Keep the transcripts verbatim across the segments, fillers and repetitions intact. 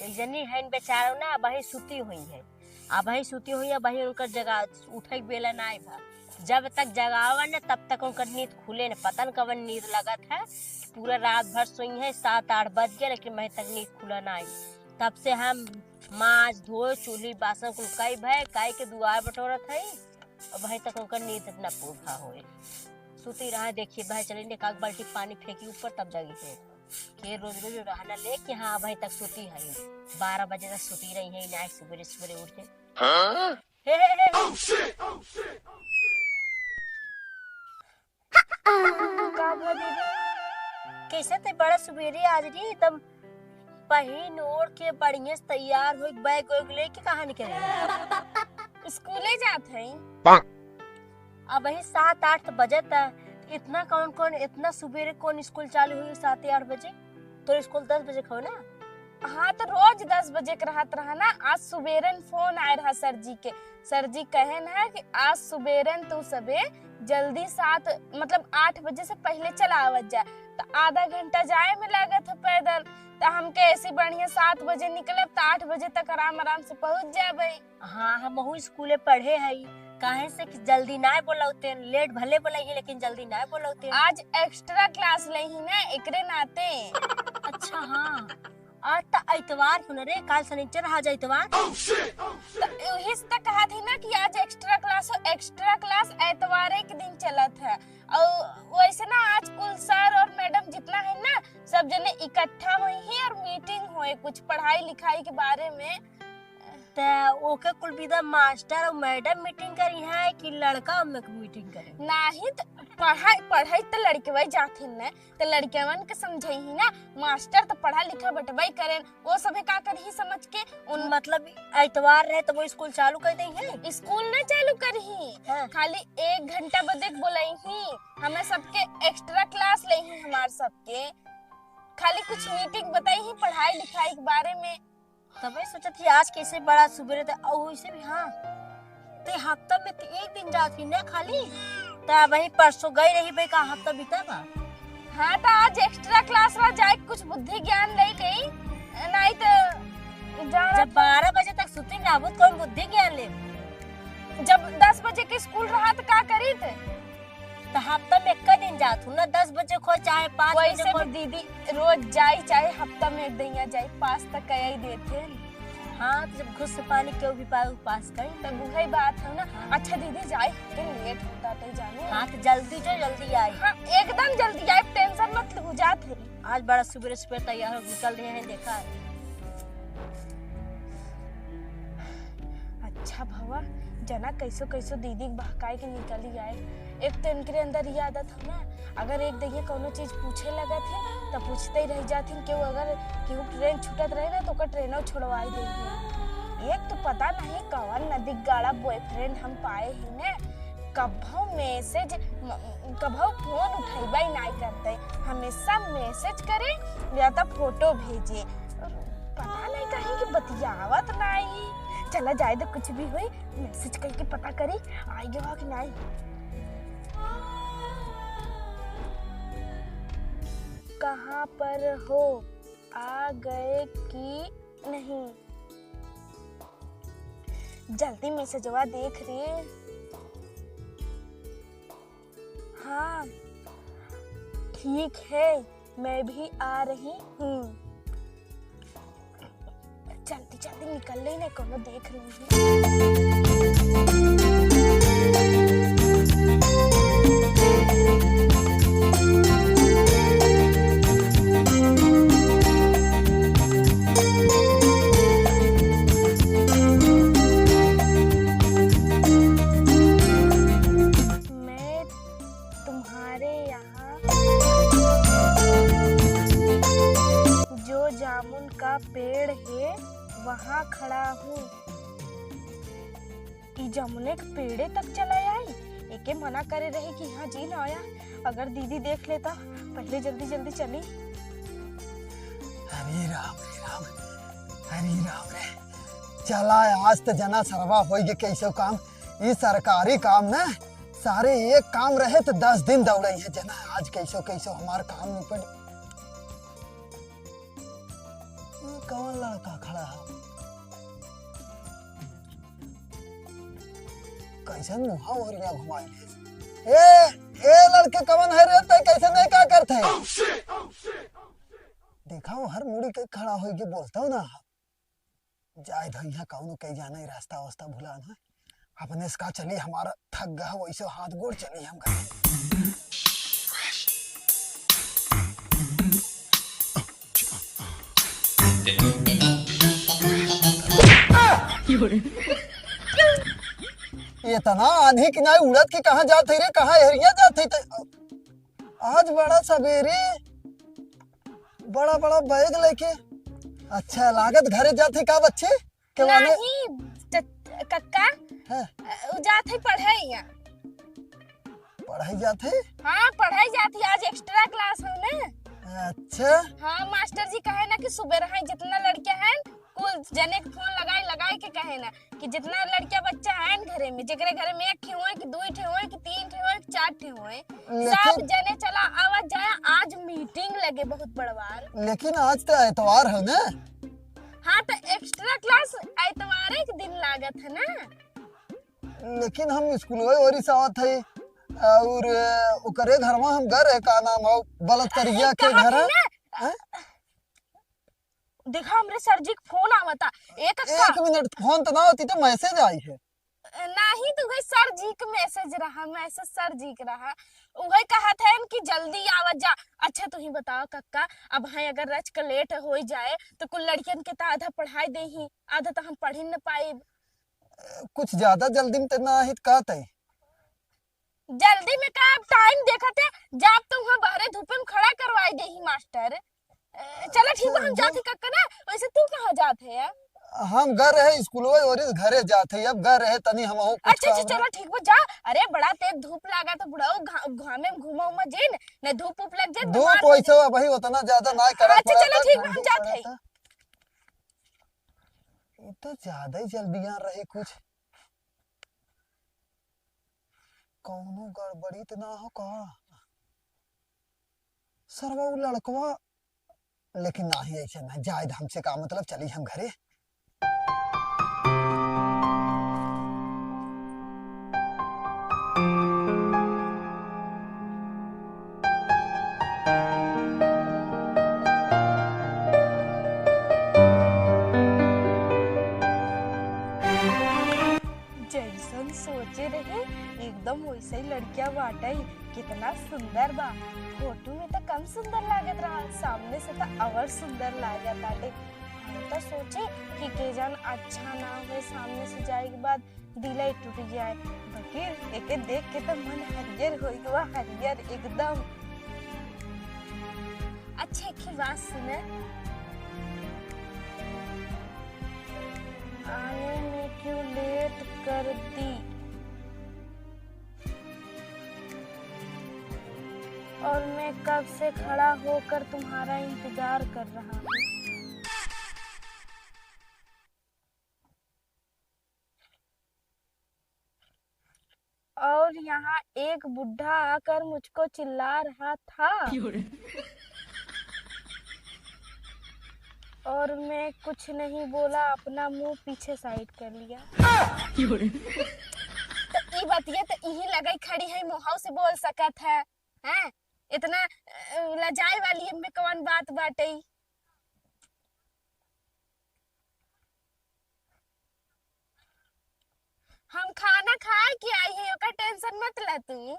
जनी हइन बेचारो ना, अबहीं सुती हुई है, अबहीं सुती हुई है, अबहीं उनकर जगा उठे के बेला ना आइबा। जब तक जगावा न, तब तक उनकर नींद खुले न, पता न कवन नींद लगत है। पूरा रात भर सोई है, सात आठ बज गया, लेकिन अबहीं तक नींद खुला ना आई। तब से हम माज धोए, चूल्ही बासन कुल कई भय, कई के दुआर बटोरत है। अबहीं तक उनकर नींद ना पूरा होए, सुती रहा। देखिए भाई, चली ने एक बाल्टी पानी फेंकी ऊपर, तब जागी है। के रोज रोज रहना ले कि हाँ, अबहीं तक सुती है, बारह बजे तक सुती रही है, ना सुबेरे सुबेरे उठ के। हाँ? हे, हे, हे, हे। का भवा दीदी? कैसे ते बड़ा सुबेरे आज री, एकदम पहिन ओढ़ के बढ़िया से तैयार हो, बैग वैग लेके कहाँ निकले? स्कूले जात है। अबहीं सात आठ बजे त, इतना कौन कौन, इतना सुबेरे कौन स्कूल चालू हुई सात या आठ बजे? तो स्कूल दस बजे खाओ ना। हाँ, तो रोज दस बजे के रहत रहा ना। आज सुबेरन फोन आए रहा सर जी के। सर जी कहे ना कि आज सुबेरन तू सबे जल्दी सात, मतलब आठ बजे से पहले चला आवत जा, तो आधा घंटा जाए में लागत है पैदल। तो हमके ऐसी बढ़िया सात बजे निकलब तो आठ बजे तक आराम आराम से पहुँच जाबे। हाँ, हमहू स्कूले पढ़े हई, काहे से कि जल्दी नाय बोलौते, लेट भले बोलई है, लेकिन जल्दी नाय बोलौते। आज एक्स्ट्रा क्लास लेही ना, एकरे नाते। अच्छा, हाँ, आज त इतवार हो न रे, काल सनिचर, आज इतवार। तो वही से त कहा थी ना कि आज एक्स्ट्रा क्लास हो, एक्स्ट्रा क्लास इतवारे के दिन चलत है। और वैसे ना आज कुल सर और मैडम जितना है ना, सब जने इकट्ठा हुई हैं और मीटिंग होए कुछ पढ़ाई लिखाई के बारे में। त ओके कुल विदा मास्टर और मैडम मीटिंग करी है कि लड़का में मीटिंग करी? नाही त पढ़ाई, पढ़ाई त लड़कवे जाथिन न, त लड़कवन के समझई ही ना, मास्टर त पढ़ा लिखा बटबई करेन, वो सभे का करही समझ के उन मतलब इतवार रहे त वो स्कूल चालू कर दई है? स्कूल ना चालू करही, हाँ। खाली एक घंटा बदे बोलई ही, हमें सबके एक्स्ट्रा क्लास लेही हमार सबके, खाली कुछ मीटिंग बताई ही पढ़ाई लिखाई के बारे में। तबे सोचत ही आज कैसे बड़ा सुबेरे ते, और वैसे भी हाँ, ते हफ्ता में ते एक दिन जात ही ना खाली, त वही परसों गई रही बे का हफ्ता बीता बा। हाँ, त आज एक्स्ट्रा क्लास रहा, जाए कुछ बुद्धि ज्ञान ले गई, नहीं तो जा जब बारह बजे तक सुती ना, वो कौन बुद्धि ज्ञान ले? जब दस बजे के स्कूल रहा त का करी थे? त हफ्ता में एक दिन जात हूँ ना, दस बजे खो चाहे पाँच बजे वैसे खो। भी दीदी रोज जाई, चाहे हफ्ता में एक दिन जाई, पास त कई देते हैं। हाँ, त जब घुस से पानी केहू भी पाए, उ पास करी। तब वही बात है ना। हाँ। अच्छा दीदी, जाई के लेट होता तो जानो। हाँ, त जल्दी जो, जल्दी आई। हाँ, एकदम जल्दी आई, टेंशन मत लो, जात है। आज बड़ा सुबेरे सुबेरे तैयार हो निकल रहे हैं, देखा है। अच्छा भवा, जना कैसो कैसो दीदी के बहकाए के निकली आए। एक तो इनके अंदर ये आदत है ना, अगर एक दहिया कौनो चीज पूछे लगत है, त पूछते ही रह जात है। केहू अगर केहू ट्रेन छूटत रहे ना, तो ओकर ट्रेनो छोड़वाई देही। एक तो पता नहीं कवन नदी गाड़ा बॉयफ्रेंड हम पाए ही ने, कभौ मैसेज, म-, कभौ फोन उठैबे नाई करते, हमेशा मैसेज करे या त फोटो भेजे। पता नहीं कहीं कि बतियावत नाई। चला जाए तो कुछ भी होई, मैसेज करके पता करी, आई गवा कि नाई। कहाँ पर हो, आ गए कि नहीं? जल्दी मैसेजवा देख रे। हाँ, ठीक है, मैं भी आ रही हूँ। जल्दी जल्दी निकल ले, नहीं कोनो देख रही है। मैं तुम्हारे यहाँ जो जामुन का पेड़ है, वहाँ खड़ा हूँ। ई जामुने के पेड़े तक चला आई। एके मना करे रहे कि यहाँ जी ना आया। अगर दीदी देख लेता, पहले जल्दी जल्दी चली। अरे राम रे राम, अरे राम रे। चला आज त जना सरवा होई गे कैसो काम। ई सरकारी काम ना, सारे एक काम रहे त दस दिन दौड़े है जना। आज कैसो कैसो हमार काम निपट। ई कवन लड़का खड़ा है? कैसन मुहा ओहरिया घुमाइले? ए, ए लड़के, कवन है रे? तै कैसे नहीं का करत है? देखा, वो हर मुड़ी के खड़ा होइके बोलता हो ना। जाए दो, यहाँ कौनो कई जाना ही रास्ता वास्ता भुलान है। अपने से का चली, हमारा थक गया वैसे हाथ गोड़, चली हम घर। इतना आंधी कि नाहीं उड़त कि कहाँ जात है रे, कहाँ एहरिया जात है? त आज बड़ा सवेरे बड़ा बड़ा बैग लेके, अच्छा लागत घरे जात है का बच्चे? के माने? नहीं, च-, कक्का, हाँ। उ जात है पढ़ाई। पढ़ाई जात है? हाँ, पढ़ाई जात है, आज एक्स्ट्रा क्लास है ना। अच्छा। हाँ, मास्टर जी कहे ना कि सुबह रहे जितना लड़के हैं, कुल जने के फोन लगाए, लगाए के कहे ना कि जितना लड़किया बच्चा है न घरे में, जेकरे घरे में एक ठे होए कि दुई ठे होए कि तीन ठे होए कि चार ठे होए, लेकिन सब जने चला आवा जाए, आज मीटिंग लगे बहुत बड़वार। लेकिन आज तो एतवार है ना? हाँ, तो एक्स्ट्रा क्लास एतवारे के दिन लागत है ना। लेकिन हम स्कूल ओरी से आवत है और ओकरे घर में हम गए रहे, का नाम हो, बलत करिया के घर है। हैं? देखा, हमरे सर जी के फोन आवता। ए कक्का। एक मिनट, फोन तो ना होती तो मैसेज आई है। नहीं, तो वही सर जी के मैसेज रहा, मैसेज सर जी के रहा। वही कहत हैं कि जल्दी आवत जा। अच्छा, तू ही बताओ कक्का, अब हैं अगर रच के लेट हो जाए तो कुल लड़कियन के तो आधा पढ़ाई दे ही, आधा तो हम पढ़ ही न पाइब। कुछ ज्यादा जल्दी में तो ना हित कहत है। जल्दी में का, अब टाइम देखत है, जाब तो वहाँ बाहरे धूपे में खड़ा करवाई देही मास्टर। ए, चलो ठीक बा, हम जात ही कक्का ना, वैसे तू कहाँ जात है यार? हम घर रहे स्कूल ओरी घरे जात है, अब घर रहे तनी हम कुछ अच्छा, अच्छा, काम रहे। चलो ठीक बा, जा। अरे बड़ा तेज धूप लागा तो बुढ़ऊ घा-, घामे में घूमा उमा जिन, न धूप उप लग जाए, धूप बीमार हो वैसे जाए। वही उतना ज्यादा ना करत अच्छा, पड़त चलो है, ठीक बा, हम ठंडी जात पड़त है। है। ये तो ज्यादा ही जल्दियां रही कुछ। कौनो गड़बड़ी त ना हो का? सरवा उ लड़कवा, लेकिन नाही, ऐसे ना, जाए द, हमसे का मतलब, चली हम घरे। जैसन सोचे रहे, एकदम वैसे ही लड़किया बाटई। कितना सुंदर बा। फोटो में त कम सुंदर लागत रहा, सामने से त अवर सुंदर लागत आटे। हम त सोचे कि के जान अच्छा ना होए, सामने से जाए के बाद दिलई टूट जाए। बकिर एके देख के त मन हरियर होइ गवा, हरियर एकदम। अच्छा, एक ही बात सुने, आने में क्यों लेट कर दी? और मैं कब से खड़ा होकर तुम्हारा इंतजार कर रहा हूँ। और यहाँ एक बुढ़ा आकर मुझको चिल्ला रहा था। क्यों रे? और मैं कुछ नहीं बोला, अपना मुंह पीछे साइड कर लिया। क्यों रे? तो ई बतिया तो इही लगई खड़ी है, मुँहौ से बोल सकत है, हैं? इतना, अ, लजाए वाली इनमें कौन बात बाटई? हम खाना खाए के आई है, ओकर टेंशन मत ले तू।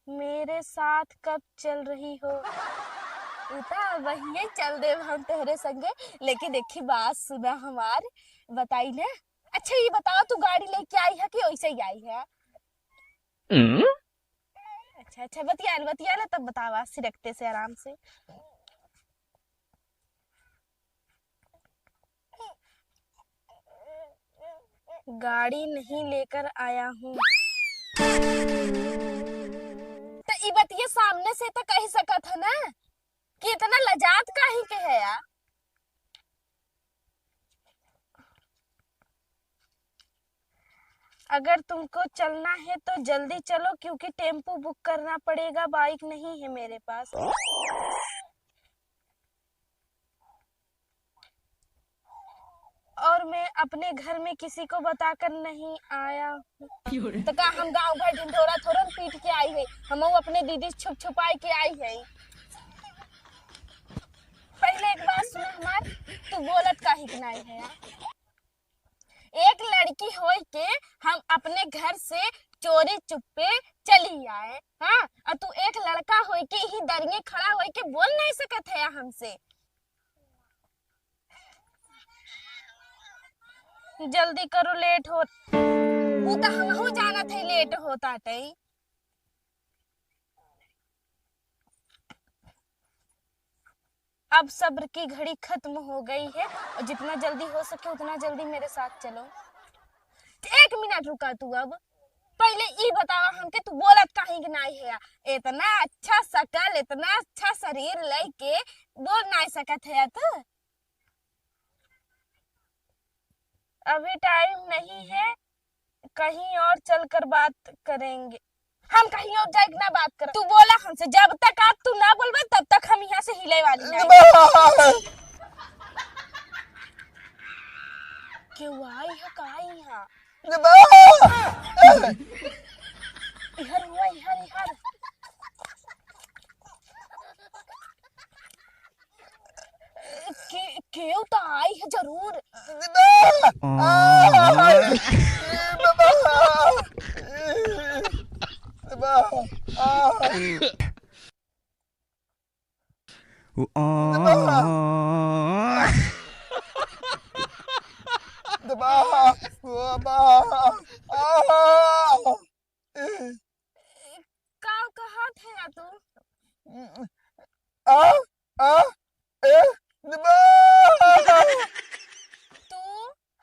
मेरे साथ कब चल रही हो? उ त वहिये चल देब हम तोहरे संगे, लेकिन एक ही बात सुना हमार, बताई ना। अच्छा, ये बताओ, तू गाड़ी लेके आई है कि वैसे ही आई है? हम्म? अच्छा, अच्छा, बतिया ले, बतिया ले, तब बतावा, सिरकते से, आराम से। गाड़ी नहीं लेकर आया हूँ। त ई बतिया सामने से त कह सकत है ना कि इतना लजात काहे के है यार? अगर तुमको चलना है तो जल्दी चलो, क्योंकि टेम्पो बुक करना पड़ेगा, बाइक नहीं है मेरे पास। और मैं अपने घर में किसी को बताकर नहीं आया हूँ। तो का हम गाँव भर ढिंढोरा थोरन पीट के आई है, हमहू अपने दीदी से छुप छुपाई के आई है। पहिले एक बात सुन हमार, तू बोलत काहे के नाई है यार? एक लड़की होई के हम अपने घर से चोरी चुप्पे चली आए, हाँ? और तू एक लड़का होई के ही दरिये खड़ा होई के बोल नहीं सकत है हमसे। जल्दी करो, लेट होत। वो तो हमहू जानत है लेट होत आटे। अब सब्र की घड़ी खत्म हो गई है और जितना जल्दी हो सके उतना जल्दी मेरे साथ चलो। एक मिनट रुका तू, अब पहिले ई बतावा हमके, तू बोलत काहे के नाई है? इतना अच्छा शकल, इतना अच्छा शरीर लइके बोल नाई सकत है तू? अभी टाइम नहीं है, कहीं और चलकर बात करेंगे। हम कहीं और जाइके ना बात करब। तू बोला हमसे, जब तक आप तू ना बोलबा तब तक हम यहाँ से हिले वाली नहीं। बा- केहू आई है का यहाँ? बा- इहर हुआ, इहर, इहर। के, केहू तो आई है जरूर। बा- आ- बा- बा- आ- बा- बा- आ- का कहत है तू? आ- आ- ए- बा- तू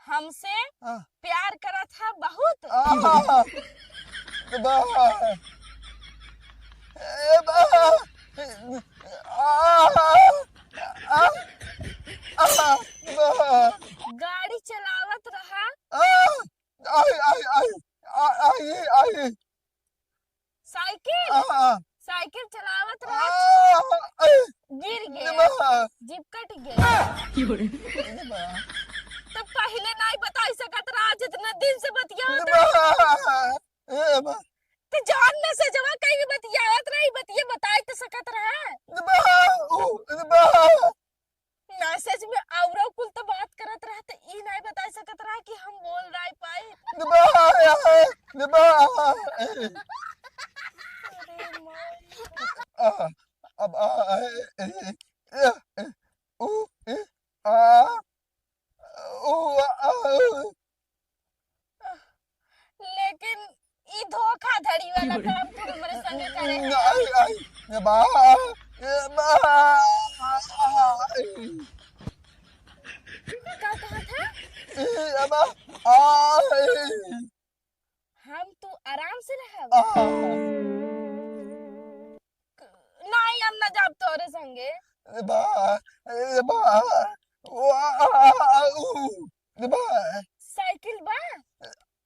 हमसे आ- प्यार करत है बहुत? आ- बा- ए- बा- आ- आ- आ- बा- गाड़ी चलावत रहा। आ- आई, आई, आई, आ- आई, आई। साइकिल? आ- आ- साइकिल चलावत रहा, आ- आई। गिर गया। बा- जीप कट गया। बा- तो पहिले नाई बताई सकत रहा, जितना दिन से बतियावत रहा। बा- ए- बा- तो जौन मैसेजवा कहीं बतियावत रही, बतिये बताई तो सकत रहा। बा- उ- बा- मैसेज में औरो कुल तो बात करत रहा, तो ई नाई बताई सकत रहा कि हम बोल नाई पाई। बा- बा- अरे माई। आ- अब आ- ए- ए- ए- ए- उ- ए- आ- उ- आ- लेकिन ई धोखाधड़ी वाला काम तू हमरे संगे करे है। आई, आई, ए बा- ए बा- का कहत है? ए बा- आ- हम तू आराम से रहब। आ- नाई, हम ना जाब तोरे संगे। ए बा- ए बा- उ- आ- आ- आ- उ- बा- साइकिल बा?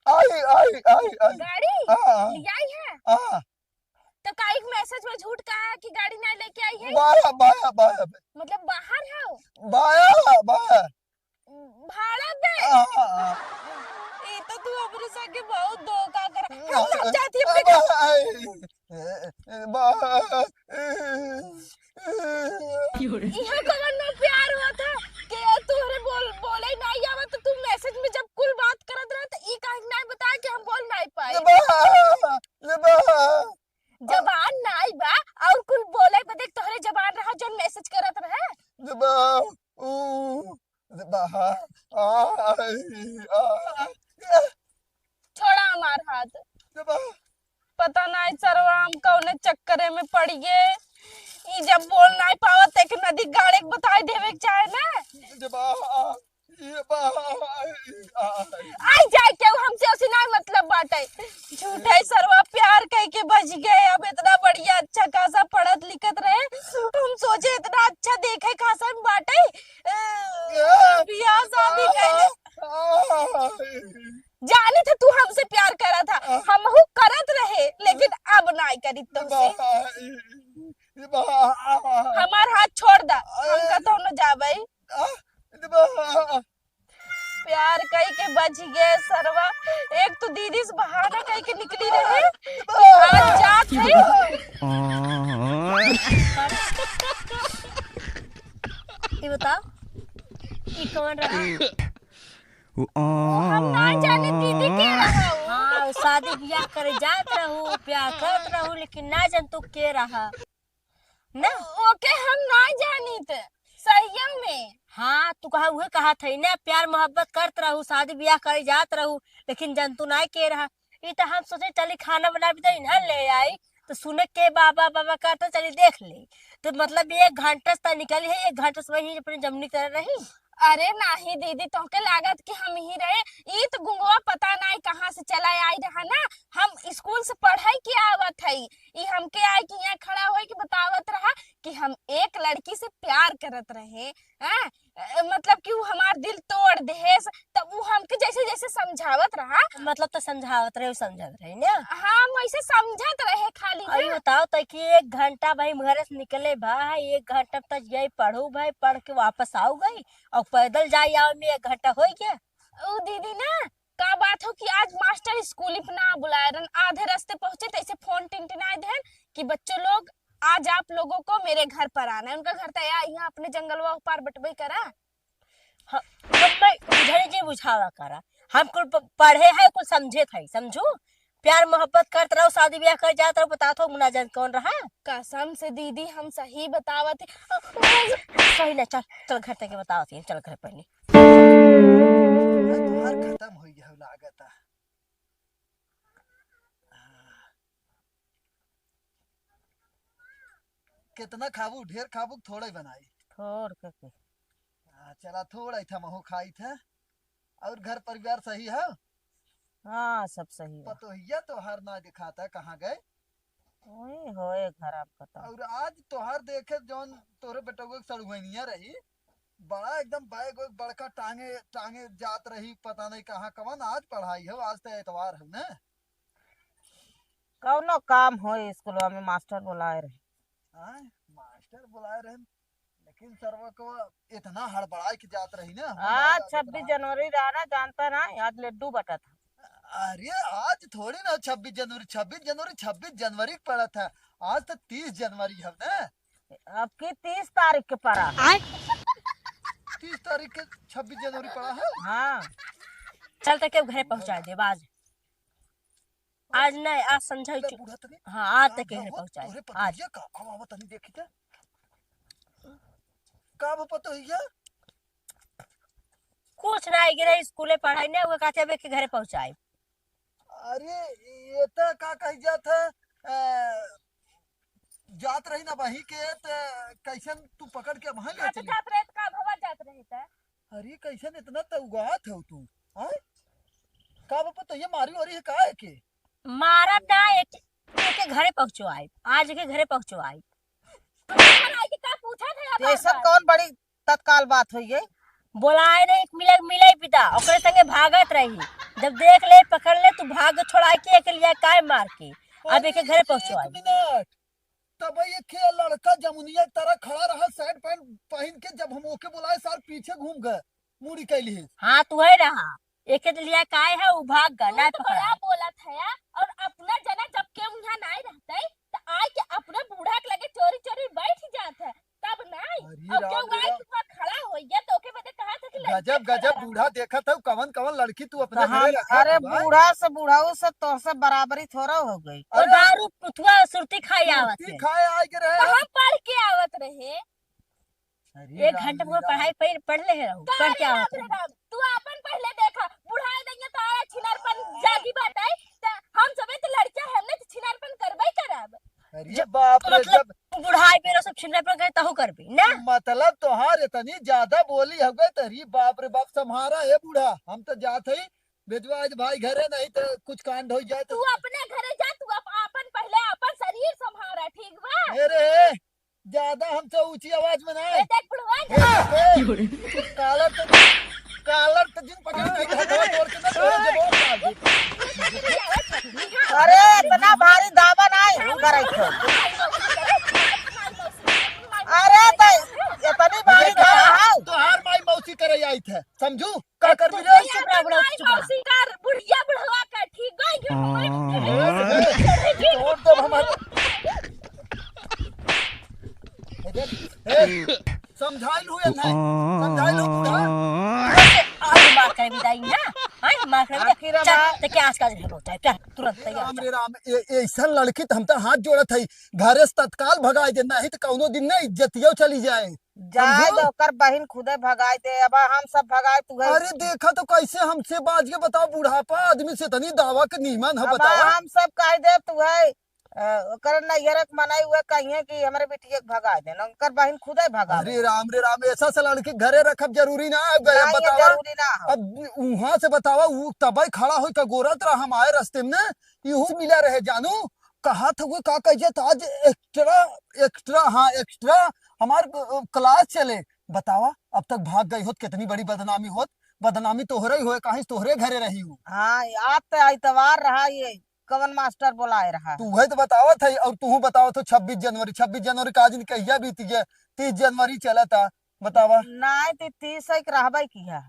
आई, आई, आई, आई। गाड़ी? हाँ। लियाई है? हाँ। तो का एक मैसेज में झूठ कहा कि गाड़ी ना लेके आई है? बाया, बाया, बाया। मतलब बाहर है? बाया, बाया। भाड़ा पे? हाँ, हाँ, हाँ। ई तो तू हमरे संगे बहुत धोखा कर। हम ना, ना जाती अपने घर। आई। ए, ए, बा- ए, ए, ए। इहे कवन में प्यार होत है कि तोहरे बोल, बोले नाई आवत, तो तू मैसेज में जब कुल बात करत रहे, तो ई काहे नाई बताया कि हम बोल नाई पाए? ले बा, ले बा। जबान नाई बा और कुल बोले पे देख, तोहरे जबान रहा जौन मैसेज करत रहे। ले बा, ऊ, ले बा, आ, आ, आ, आ। छोड़ा हमार हाथ। जबा। पता नाई सरवा हम कौने चक्करे में पड़ गए। ई जब बोल नाई पावत, एक नदी गाड़े के बताई देवे के चाहे ना। जबा, ये बा, आ, आ। आई जाए केहू हमसे, उसी नाई मतलब बाटे। झूठे सरवा प्यार कह के बच गए। अब इतना बढ़िया अच्छा खासा पढ़त लिखत रहे, हम सोचे इतना अच्छा देखे खासा में बाटे। ए, बियाह शादी कइले। जानी थे तू हमसे प्यार आ। हमहू करत रहे, लेकिन अब नाई करी तोहसे। बा-, बा-, हमार हाथ छोड़ दा, हम कतहूँ न जाबे। आ, बा-, प्यार कई के बच गए सरवा, एक तो दीदी से बहाना कई के निकली रहे कि आज जात है। ये बताओ, ई कौन रहा? हम ना जाने दीदी के रहा हो। हाँ, शादी बियाह करे जात रहू, प्यार करत रहू, लेकिन ना जान तू के रहा ना। ओके हम ना जानित, सहिया में। हाँ, तू कहा उहे कहा थई ना, प्यार मोहब्बत करत रहू, शादी बियाह करे जात रहू, लेकिन जान तू ना के रहा। ई तो हम सोचे चली खाना बना भी दे ना ले आई, तो सुने के बाबा बाबा करता चली देख ले। तो मतलब एक घंटा से निकली है, एक घंटा से वहीं अपनी जमनी करे रही। अरे नाही दीदी, तोहके लागत कि हम ही रहे। ई त गुंगवा पता नाही कहाँ से चला आई रहा ना। हम स्कूल से पढ़ाई के आवत हई, ई हमके आए कि यहाँ खड़ा होई कि बतावत रहा कि हम एक लड़की से प्यार करत रहे। हाँ, अ, मतलब कि उ हमार दिल तोड़ देहेस, तब उ हमके जैसे जैसे समझावत रहा। मतलब तो समझावत रहे, उ समझत रहे ना। हाँ, हम वैसे समझत रहे खाली अरे ना। बताओ तो कि एक घंटा भाई घरे से निकले भाई, एक घंटा तक यही पढ़ू भाई, पढ़ के वापस आओ गई, और पैदल जाई आओ में एक घंटा हो गया। ओ दीदी ना, का बात हो कि आज मास्टर स्कूल पे ना बुलाए रहन, आधे रास्ते पहुंचे तैसे फोन टिनटिनाए देहन कि बच्चों लोग, आज आप लोगों को मेरे घर पर आना है। उनका घर तो या यहाँ अपने जंगलवा पार बटबई करा। ह-, हम्मे बुझाने जे बुझावा करा। हम कुल प-, पढ़े है, कुल समझे थे, समझू? प्यार मोहब्बत करत रहो, शादी ब्याह कर जात रहो, बतात हो, मुना जान कौन रहा? कसम से दीदी, हम सही बतावत ही। सही ना, चल, चल घर तक बतावत ही, चल घर पहले। तोहार खत्म हो गया लागत है। कितना खाबू, ढेर खाबू, थोड़ा ही बनाई। थोड़ के के। हाँ, चला, थोड़ा ही था, महू खाई था। और घर परिवार सही है? हाँ, सब सही है। पतोहिया तोहार ना दिखाता, कहाँ गए? वही होए घर आप बताओ। और आज तोहार देखे जौन तोरे बेटवा के सड़ुआइनिया रही, बड़ा एकदम बैग वैग बड़का टांगे, टांगे जात रही, पता नहीं कहाँ कवन। आज पढ़ाई हो, आज तो एतवार हो ना। कौनो काम हो स्कूलवा में, मास्टर बुलाए रहे। हाँ, मास्टर बुलाए रहे, लेकिन सरवा को इतना हड़बड़ाए के जात रही ना, हमरा आज लागत छब्बीस रहा। जनवरी रहा ना, जानता ना, आज लड्डू बटा था। अरे आज थोड़ी ना छब्बीस जनवरी, छब्बीस जनवरी, छब्बीस जनवरी के पड़ा था। आज तो तीस जनवरी है ना। अब की तीस तारीख के पड़ा है। आय। तीस तारीख के छब्बीस जनवरी पड़ा है। हाँ। चल तक के घरे पहुँचा देब आज। आज नहीं, आज संझा ले चु-, बूढ़ा तनी। हाँ, आज का तक के घरे हो? पहुँचा तोरे देब। आज। पतोहिया का, का बाबा तनी देखी जा। का बाबा पतोहिया? कुछ ना, गिरे स्कूले पढ़ाई नहीं हुआ, कहते अब के घरे पहुँचाई। अरे, ये तो का कही जात है, अ, जात रही ना बही के, त कैसन तू पकड़ के वहाँ ले अच्छा, चली? जात रहे त का भवा जात रहे त? अरे, कैसन इतना तउगात हो तू, हाँ? का बाबा तो ये मारी वारी है का है के? मारब ना, एक, एक घरे पहुँचो आई, आज के घरे पहुँचो आई। तू घर आई के का पूछा था ये बार-बार? कौन बड़ी तत्काल बात होई गई। बोलाए रहे, एक मिले, मिले पिता, ओकरे संगे भागत रही। जब देख ले, पकड़ ले, तू भाग छोड़ाई के, एक लिया काय मार के। अब एक घरे पहुँचो एक आई। मिनट, तब ये के लड़का जमुनिया की तरह खड़ा रहा, शर्ट पैंट पहन के, जब हम ओके बोलाए, सार पीछे घूम गए, मुड़ी कैली। हाँ, तू है रहा, एक लिया काय है, वो भाग गए, तू ना तो पकड़ा। बड़ा बोला था यार, और अपना जना जब के उहाँ नहीं रहते, तो आए के अपने बूढ़ा के लगे चोरी चोरी बैठ जात है। तब नहीं। अरे अब राम क्यों रे गाय राम। के ऊपर खड़ा हो गया तो ओके बदे कहा था कि लड़के गजब, खड़ा गजब रहा। बूढ़ा देखत हौ, कवन, कवन लड़की तू अपने कहाँ? घरे रखे अरे बा? बूढ़ा से बूढ़ाऊ से तोहसे बराबरी थोड़ा हो गई। और अरे दारू पुथुआ सुरती खाई आवत सुरती है। खाए आए के रहे तो हम। हम पढ़ के आवत रहे। अरे एक राम घंटा रे में राम। पढ़ाई पढ़, पढ़ ले रहू, कहाँ पढ़ के रे आवत राम रे रहू। राम? तू आपन पहले देखा, बुढ़ाए देंगे तो आया छिनारपन जागी बात आई, तो हम सबे तो लड़का है, हमने तो छिनारपन करबे करब। अरे जब बाप रे, मतलब जब बुढ़ाई पे सब छिनरा पर गए तहु करबी ना। मतलब तोहार इतनी ज्यादा बोली हो गई, तरी बाप रे बाप, संभारा है बूढ़ा, हम तो जात हई, भेजवा आज भाई घरे, नहीं तो कुछ कांड हो जाए तो। तू अपने घरे जा, तू अप-, अपन पहले अपन शरीर संभारा, ठीक बा? अरे ज्यादा हमसे ऊंची आवाज में ना। ए, देख बुढ़वा, ए, ए, कालर तो, कालर तो जिन पकड़ नहीं था, तो तोड़ के ना, तोड़ के बोल डाल दे। इतना भारी दावा नहीं करे थे। अरे तो इतनी भारी दावा है। तोहार माई मौसी करे आई थे, समझू? का कर भी रे? चुप रह, बुढ़ा, चुप रह। मौसी का बुढ़िया बुढ़वा का ठीक बा, ये हमारे छोड़ दे हमारे। ए, समझाइल हुए ना, समझाइल हुए ना। आज मार कर बिदाई ना, आज मार कर बिदाई। आखिर अब चल, आ- ते क्या आजकल है बोलता है, क्या तुरंत तैयार राम हो जा। रे राम, ए-, ऐसा लड़की तो हम तो हाथ जोड़त है, घरे से तत्काल भगाई दे, नहीं तो कौनो दिन ना इज्जतियो चली जाए। जाए समझू? दे, ओकर बहिन खुदे भगाई दे, अब हम सब भगाए तू है। अरे देखा तो कैसे हमसे बाज के बताओ, बुढ़ापा आदमी से तनी दावा के नीमन है, अब बतावा। हम सब कह दे तू है, अ, ओकर नैहर के मनाई हुए कहिए कि हमरे बिटिया के भगाए देन, ओकर बहिन खुदे भगा अरे दे। राम रे राम, ऐसा से लड़की घरे रखब जरूरी ना है, नहीं, ये बतावा। जरूरी ना है। अब वहां से बतावा, उ तबे खड़ा होई का गोरत रहा, हम आए रास्ते में, इहू मिला रहे जानू, कहा था वो का कह जात आज एक्स्ट्रा, एक्स्ट्रा, हाँ, एक्स्ट्रा हमार, अ, क्लास चले। बतावा, अब तक भाग गई होत, कितनी बड़ी बदनामी होत, बदनामी तोहरे ही होए, काहे तोहरे घरे रही हूँ। हाँ, आज तो इतवार रहा, ये कवन मास्टर बोलाए रहा? तू है तो बतावत है, और तू बतावत हो छब्बीस जनवरी, छब्बीस जनवरी का दिन कहिया बीत गया, तीस जनवरी चला था, बतावा। नहीं, ती-, तीस एक रहबे की है।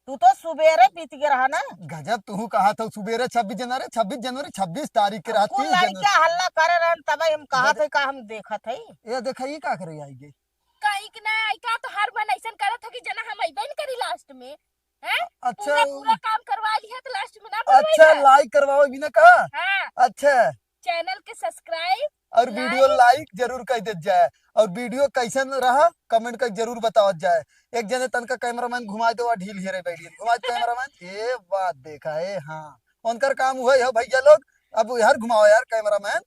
तू तो सुबेरे बीत के रहा ना। गजब, तू कहा था सुबेरे छब्बीस जनवरी, छब्बीस जनवरी, छब्बीस तारीख के अब रात, कुल तीस जनवरी। लड़कियां हल्ला करे रहन, तबे हम कहा गजब। थे का हम देखत है। ये देखा, ये का करे आई गई? कहीं के ना आई का, तो हर मन ऐसन करत हो कि जना हम अइबे न करी लास्ट में, हैं? अच्छा, पूरा, पूरा काम करवा लिया तो लास्ट में ना बोलबे अच्छा, ना। लाइक करवाओ बिना का? हाँ। अच्छा। चैनल के सब्सक्राइब, और वीडियो लाइक। लाइक जरूर कर देत जाए, और वीडियो कैसन रहा कमेंट कर जरूर बतावत जाए। एक जने तनका कैमरामैन घुमाए दो, ढील हेरे बैठी, घुमाए कैमरामैन। ये बात देखा है, हाँ, उनकर काम हुआ है भैया लोग, अब यार घुमाओ यार कैमरामैन।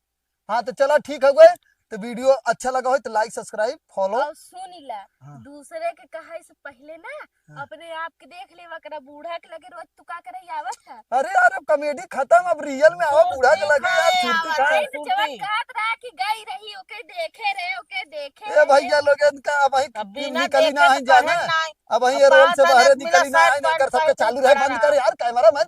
हाँ, तो चला, ठीक है गए। तो वीडियो अच्छा लगा हो तो लाइक, सब्सक्राइब, फॉलो। और सुन ला, हाँ। दूसरे के कहे से पहले ना हाँ। अपने आप के देख लेवा करा, बूढ़ा के लगे रोज तू का करे आवत है? अरे यार, अब कॉमेडी खत्म, अब रियल में आओ, बूढ़ा के लगे यार, सुरती खाए, खाए। सुरती। जवन कहत रहा कि गई रही, ओके देखे रहे, ओके देखे ए रहे। भैया लोग, इनका अब वही अब बिना निकली देखे ना है तो जाना। पहन ना है। अब वही अब ये रोल से बाहर निकली ना है, नहीं कर सकते, चालू रहे, बंद कर यार, कैमरामैन।